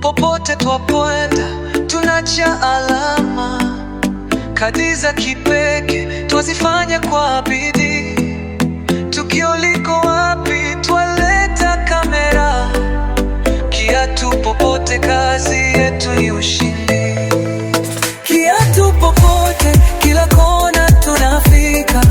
Popote twapoenda tunacha alama, kazi za kipekee twazifanya kwa bidii. Tukio liko wapi, twaleta kamera. Kiatu popote, kazi yetu ni ushindi. Kiatu popote, kila kona tunafika.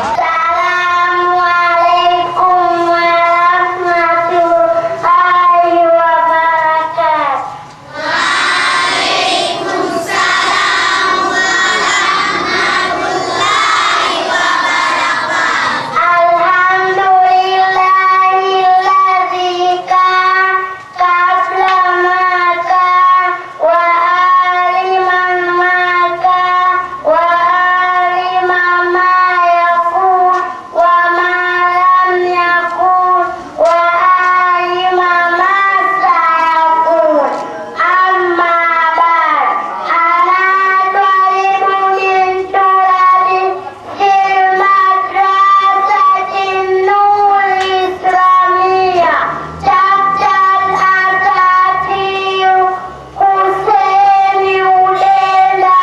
Assalamu alaikum warahmatullahi wabarakatuh. Alhamdulillahi alladhi kana qabla ma kana wa alima ma kana wa alima ma yakun wa ma lam yakun wa alima ma sayakun. Amma ba'd. Ana talibun min tulabi fil madrasati Nur Islamiyya tahta al-asatir Hussein Ulela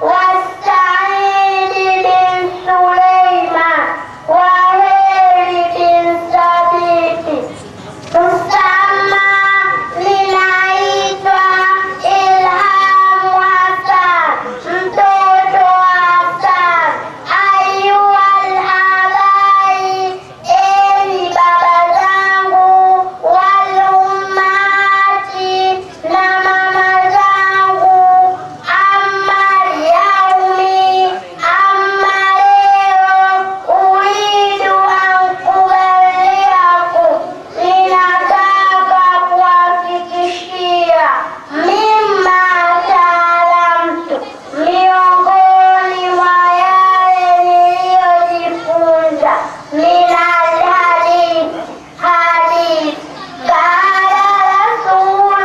wa Said bin Suleiman wa Heri bin Sabiti. Usama, ninaitwa Ilhamu Hassan, mtoto wa Hassan. Ayuhal abai, enyi baba zangu, wal ummahati, na mama zangu, amma yaumi, amma leo, uridu an kubaliakum, ninataka kuwafikishia mimma taalamtu, miongoni mwa yale niliyojifunza, minal hadith, hadith qala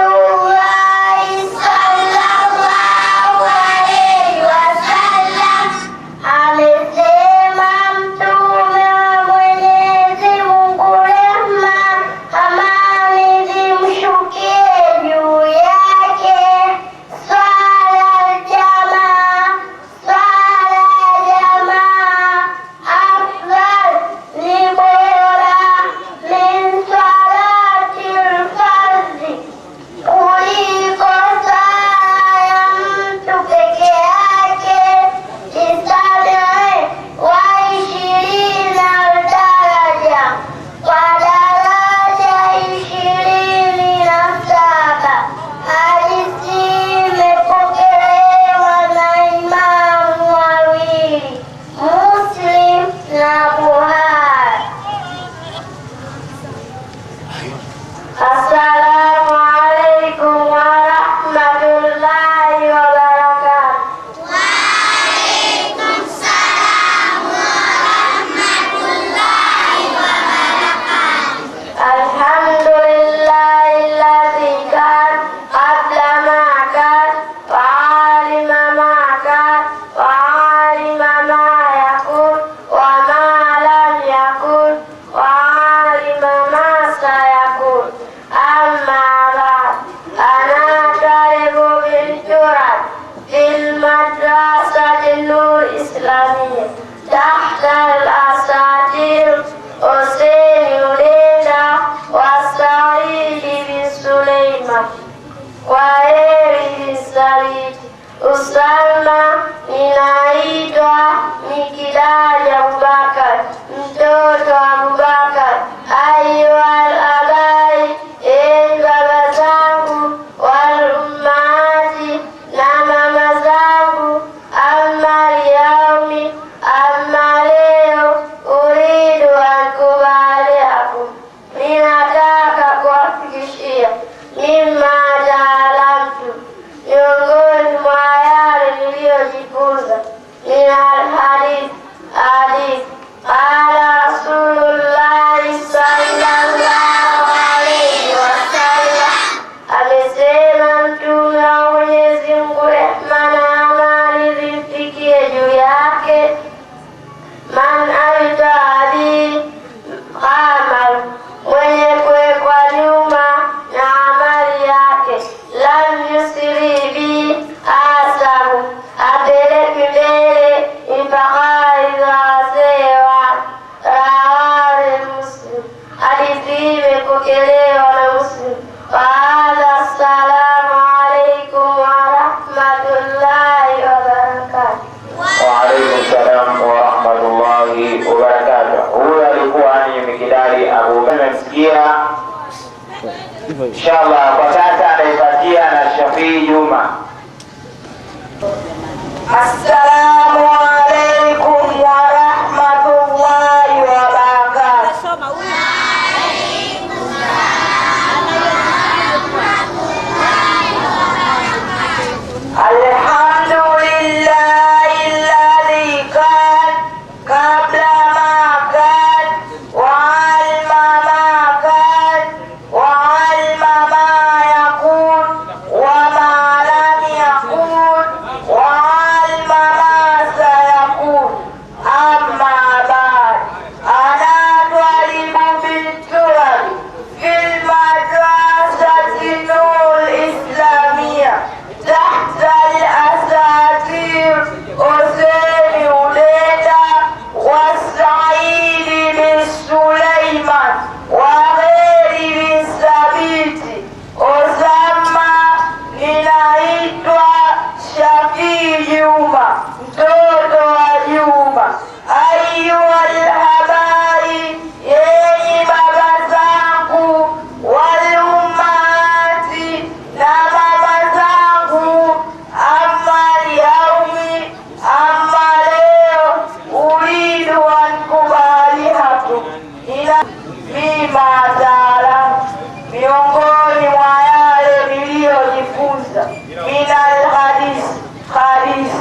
Rasulullahi sallallahu alaihi wasallam, amesema Mtume wa Mwenyezi Mungu, rehma amani zimshukie juu yake, swala jamaa, swala jamaa afdal, ni bora, min salatil fardhi, kuliko sala ya mtu peke yake, bisabi wa ishirina daraja, kwa daraja 27. Hadithi imepokelewa na imamu wawili, Muslim na Buhari. Assalamu alaikum warahmatullahi wabarakatuh. Waalaikum salam warahmatullahi wabarakatuh. Alhamdulillahi alladhi kan qabla ma kan wa alima ma kan wa alima ma yakun wa ma lam yakun wa alima ma sayakun. Amma ba'd. Ana talibu bil jurat fil madrasati Nur Islamiyya tahta al-asatir Hussein Ulela wa Said bin Suleiman wa Heri bin Sabiti. Usalma, ninaitwa Mikidadi Abubakar, mtoto wa Abubakar. Ayuhal abai, enyi baba zangu, wal ummahati, na mama zangu, amma yaumi, amma leo, uridu an kubaliakum, ninataka kuwafikishia, mimma taalamtu, miongoni Inshallah, kwa sasa anaipatia na Shafii Juma. Assalamu alaikum warahmatullahi wabarakatuh. Alhamdulillahi alladhi kan qabla ma kan wa alima ma kan wa alima ma yakun wa ma lam yakun wa alima ma sayakun. Amma ba'd, ana twalibu binturab fil madrasati Nur Islamia tahta al-asatir Hussein Uleda wa Saidi bin Suleiman wa Kheri bin Sabiti. Osama, ninaitwa Shafii Juma, mtoto wa Juma. Ayuha alhabari, yenyi baba zangu, walummati, na mama zangu, ama yaumi, ama leo, uridu an kubalihakum ila mima taalam, miongoni mwa yale niliyojifunza min alhadis, hadis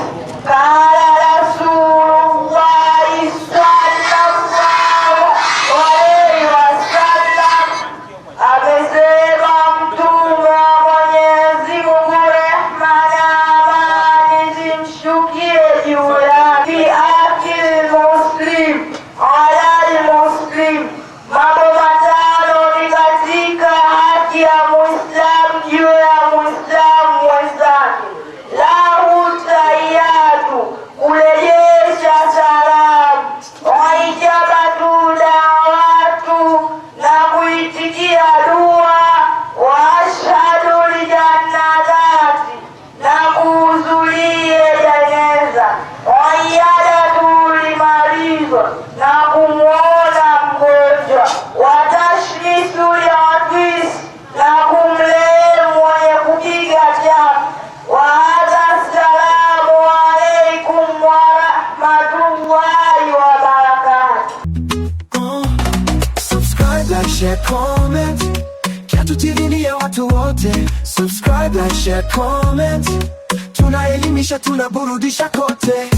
qala Rasulullahi sallallahu alaihi wasallam, amesema Mtume wa Mwenyezi Mungu, rehma na amani zimshukie juu yake, akil muslim ala muslim, mambo matano ni katika haki ya Muislamu juu ya Muislamu mwenzake: lahu tahiyatu, kurejesha salamu, waijabatu dawatu, na kuitikia dua, wa ashhadu lijannazati, na kuhudhurie jeneza, waiyadatu limaridho, na kumwona mgonjwa, watashmisu liatisi, na kumrehemu mwenye kupiga chafya. Wa hadha, assalamu alaikum warahmatullahi wabarakatuh. Subscribe, like, share, comment. Kyatu TV ni ya watu wote. Subscribe, like, share, comment. Tunaelimisha, tunaburudisha kote.